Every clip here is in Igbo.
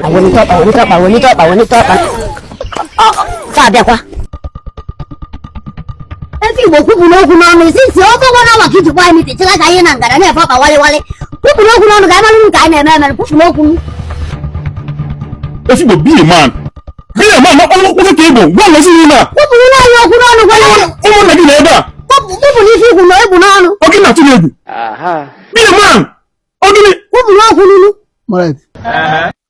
Awelite ọkpa, welite ọkpa, welite ọkpa, welite ọkpa. Fa abịakwa. Efi Igbo kwupụrụ okwu n'ọnụ isi ntị ofe nwa na maka ijikwa anyị miti chịla ka anyị na ngara na-efe ọkpa wali wali. Kwupụrụ okwu n'ọnụ ka anyị mara nke anyị na-eme eme, kwupụrụ okwu. Efi Igbo, be a man. Be a man, ọkpọrọ nwoke ka ị bụ. Gwa m ezinụlọ a. Kwupụrụ naanị okwu n'ọnụ, gwa ya. Ụmụnna gị nọ ebe a. Kwupụrụ ife ikwu na egwu n'ọnụ. Ọ gị na-atụ gị egwu. Be a man. Ọ gịnị? Kwupụrụ okwu n'unu. Alright.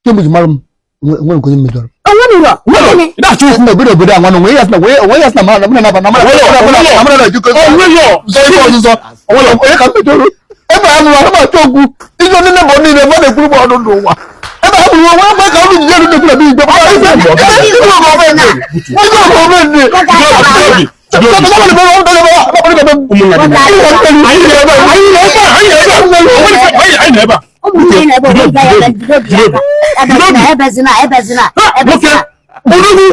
Kemgbe ji mara m, onwe nke onye m mejọrọ. Onwe nụrọ. Nwere. Ị na-achọ okwu. Ndị obodo obodo a nwanne, onwe ya sị na onwe ya sị na mara na mara na mara na mara na ejikọ Onwe ya. zọ ife ọzụzọ. Onwe onye ka m mejọrọ. Ebe a mụrụ ana m achọ okwu. Izo ndị nne bụ niile ebe a na-ekwuru m ọnụ n'ụwa. Ebe a mụrụ onwe mgbe ka ọnụ jide elu na-ekwu na be igwe. Igwe bụ omenne. Igwe bụ omenne. Ụmụnna gị nọ. Anyị nọ ebe a. Anyị nọ ebe a. Anyị nọ ebe a. Anyị nọ ebe a. Ụmụnne na ebe obi ya ebe bido bi aka. Ebezina, ebezina, ebezina, Ha, nwoke. ebezina. Odogwu.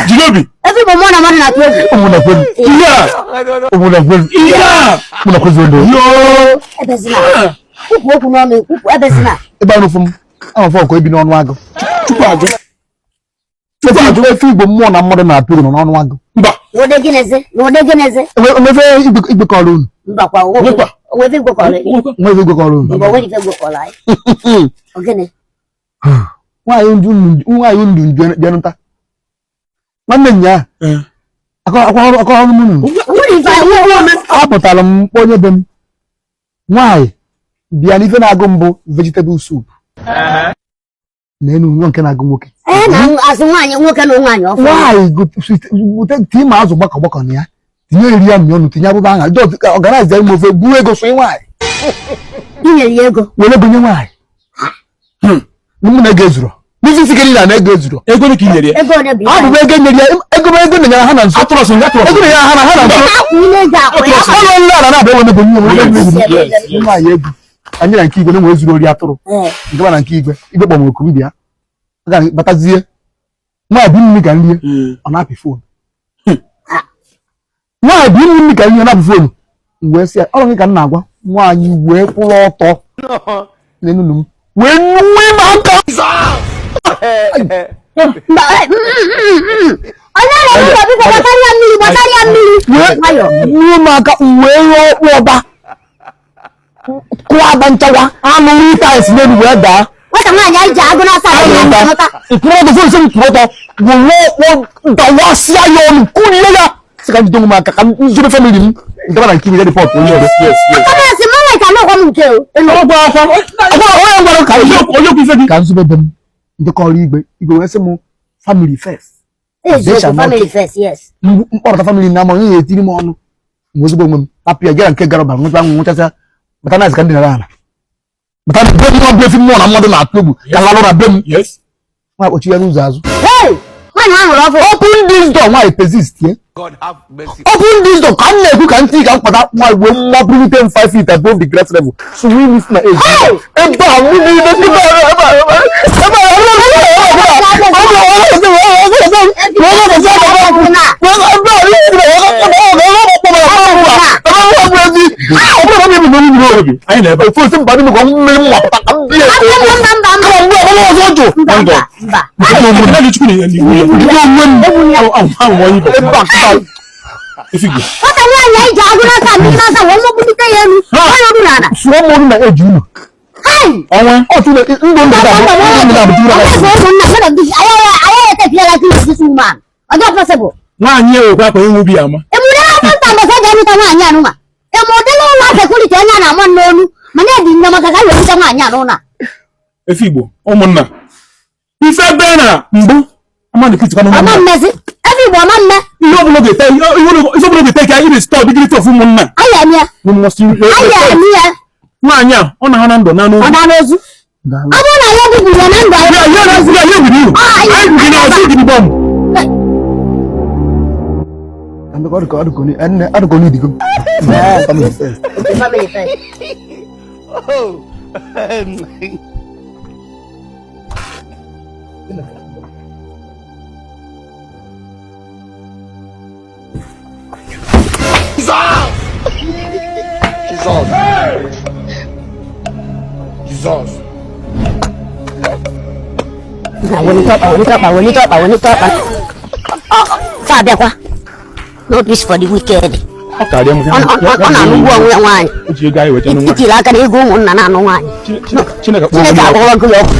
Jide obi. Efi Igbo, mụọ na mmadụ na-atụ egwu. Ụmụnna kwenu. Ihe a. Ụmụnna kwenu. Ihe a. Ụmụnna kwenu. Yoo. Ebezina. Kwupụ okwu n'ọnụ, kwupụ, ebezina. Ebe ahụ fụ m, ahụ fụ ọkụ ebi n'ọnụ agụ. Chukwu ajụ. Efi Igbo, efi Igbo mmụọ na mmadụ na-atụ egwu nọ n'ọnụ agụ. Mba. N'ụdị gịnịzi? N'ụdị gịnịzi? Enwefe igwe kọrọ unu. Mba kwa, Nwekwa. onwe ife Igbo kọrọ. Nwekwa. Enwefe igwe kọrọ unu. Mba, onwe ife Igbo kọrọ anyị. Ogene. Nwaanyị ndu nwaanyị ndu jenụta. Nwanne nya akọ akọ ọrụ m unu. Onwere ife anyị. Apụtara m mkpọ onye be m. Nwaanyị bịa n'ife na-agụ mbụ vegetable soup. Na enu nwa nke na-agụ nwoke. Ee, na asị nwaanyị nwoke na nwaanyị ọfụ. Nwaanyị gote tinye ma azụ gbakọ gbakọ na ya. Tinye eri ya mmiri ọnụ, tinye abụba aṅa. Just organize ya ofe, buru ego sonye nwaanyị. Inyere ya ego. Were ego nye nwaanyị. Mụ na ego ezuru. N'isi isi niile na ego ezuru. Ego ole ka i nyere ya? Ego ole bụ Abụ m ego nyere ya, ego m ego nyere ha na nso. Atụrụ ọsọ, atụrụ Ego ọsọ. nyere ha na ha na nso. Akwụ ile ego akwụ ya. Ọnụ nle ala na-abịa enwe ego nye m ego Yes, nye yes. nwaanyị ego. Anyị na nke igwe na-enwe ezuru ori atụrụ. Ee. Nke na nke igwe, igwe kpọm oku m bịa. Aga m batazie. Nwaanyị bi mmiri ka nrie, ọ na-apị phone. Nwaanyị bi mmiri ka nrie, ọ na-apị phone. M wee sị ya, ọrụ gị ka m na-agwa. Nwaanyị wee kwụrụ ọtọ n'enu m wee nuwe m aka. Mba, onye na-eme ụlọ, biko gbatarịa mmiri, gbatarịa mmiri. Wee Nwayọ. nuwe m aka, wee rụọ ọkpụ ọba kụọ aba nchawa anụ tais n'elu wee daa. Nwata nwaanyị anyị ji agụ na asa anyị na nghọta. Nkwụrụ ọtọ fon sị m kwụrụ ọtọ wụrụ ọkpọ dawasịa ya ọnụ kụrie ya sị ka m jide onwe m aka ka m zobe family m nke na nke igwe report onye ọzọ. Yes, yes. Aka na-asị mma nwaanyị ka anọkwa m nke o. Ọgwụ akwa. Agwa onye gwara ka Onye okwu ife gị. ka nzube be m ndị kọrọ igwe igwe wee sị m family first. Eziokwu, family first, yes. Mkpọrọta family na ama onye ya etiri m ọnụ m ozugbo onwe m hapụ ya gara nke gara ọbara nwụcha nwụchasịa bata na ka ndị nara ala bata na be m nwa bụ efi mmụọ na mmadụ na-atụ egwu ka lalụ na be m. Yes. Nwa kpọchi ya n'ụzọ azụ. Hey! Nwaanyị ahụ hụrụ ọfụ. Open this door, nwaanyị persist ye. God have mercy. Open this door ka m na-ekwu ka ntị ka m kpata nwaanyị wee mapụrụte m 5 feet above the grass level so we miss na age ebe a mụ niile ebe a ebe a ebe a ebe a Anyị nọ ebe a. Mba, mba, mba, mba. Mba, mba, mba. Ekele gị Chukwu na iwu ya. Ahụ m onye Igbo. Efi Igbo. Nwata nwaanyị anyị ji agụ na asa mmiri na asa wee mgbulite ya elu. Nwaanyị ọdụ n'ala. Hey! Ọnwa. Mba, mba, mba, mba. Ọnwa bụ ụmụnna, mmadụ ndị anyị anyị etekele like this woman. Ọ dị possible. Nwaanyị ewekwa akwa enwe obi ama. Emudela afọ nta mbọsị eji anụta nwaanyị anụnwa. Emudela ụlọ security onye a na-ama n'onu mana edi nne maka ka anyị wepụta nwaanyị anụnwa. Efi Igbo, ụmụnna. Ife ebe na mbụ ama na ekritikwa Ọma n'ụmụnna. mmezi. Efi Igbo ọma mme. Ihe ọbụla ga-ete ihe ọbụla ga-ete ka anyị restore dignity of ụmụnna. Anyị eme ya. We must Anyị respect. eme ya. Nwaanyị a ọ na-ahụ na ndụ na n'obi. Ọ na n'ozu. Ọ bụrụ na ya gbuburu ya na ndụ anyị. Ya ya ya ya gburu ihu. Ah, Anyị gburu na ọzọ gidi bọmbụ. Okay, family first. Oh. Jesus. Jesus. Jesus. Na welite ọkpa, welite ọkpa, welite ọkpa, welite ọkpa. Fa abịakwa. No peace for the wicked. Ọ karịa m. Ọ na-anụgbu onwe ya nwaanyị. O ji ego anyị weta nwa. Itiri aka na ego ụmụnna na-anụ nwaanyị. Chineke kpọọ Chineke m ọkụ. akpọrọ gị ọkụ.